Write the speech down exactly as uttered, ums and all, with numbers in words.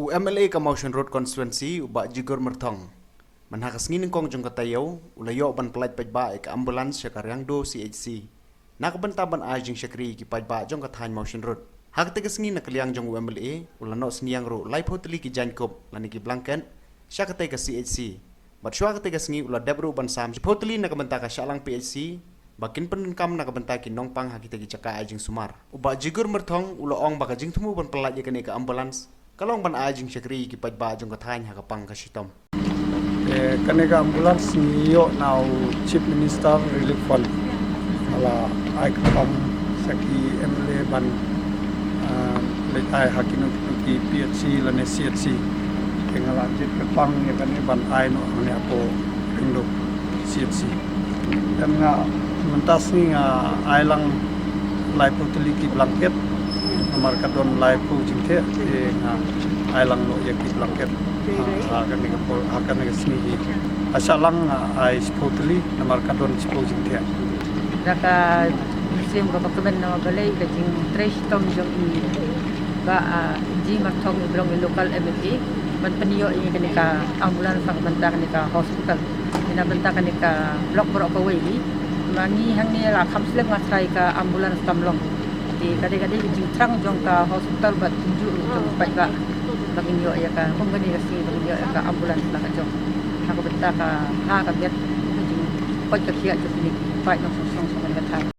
U M L A ka Mawshynrut constituency, u Bah Jigur Myrthong, mynha ka sngi nyngkong jong ka taïew u la ïoh ban pyllait paidbah ïa ka ambulance sha ka Riangdo C H C na ka bynta ban ai jingshakri ïa ki paidbah jong ka thaiñ Mawshynrut. Ha katei ka sngi, na ka liang jong u M L A, u la noh synñiang ruh laiphew tylli ki jaiñkup lane ki blanket sha katei ka C H C. Bad shuwa katei ka sngi u la dep ruh ban sam shiphew tylli na ka bynta ka Shahlang P H C ba kin pyndonkam na ka bynta ki nongpang ha kitei ki jaka ai jingsumar. U Bah Jigur Myrthong u la ong ba ka jingthmu ban pyllait ïa kane ka ambulance ka long ban ai jingshakri ïa ki paidbah jong ka thaiñ ha ka pang ka shitom. Eh, kane ka ambulance ngi ïoh na u Chief Minister Relief Fund. Ka la ai ka pang sha ki M L A ban, ah, leit ai ha kino kino ki P H C lane C H C. Te nga la jied ka pang ïa kane ban ai noh hangne hapoh Riangdo C H C. Te nga mynta sngi nga ai lang laiphew tylli ki blanket. Namar ka don laiphew jingthiah, te nga ai lang noh ïa ki blanket. Ha kane ka por, ha kane ka sngi hi. Ha Shahlang nga ai shiphew tylli, namar ka don shiphew jingthiah. Da ka mynsiem kaba kmen na balei ka jingtrei shitom jong i Bah, ah, G Myrthong, i ba long i local M L A, ban pynïoh ïa kane ka ambulance na ka bynta kane ka hospital. Na bynta kane ka block baroh kawei hi. Ma ngi hangne la kham slem nga tharai ka ambulance kam long. Te ka dei, ka dei ka jingthrang jong ka hospital bad kumjuh ruh jong ki paidbah ba ngin ïoh ïa ka, kum kane ka sngi ba ngin ïoh ïa ka ambulance la ka jong. Na ka bynta ka bha ka miat, ka jingkoit ka khiah jong kine ki paid nongshong shnong jong kane ka thaiñ.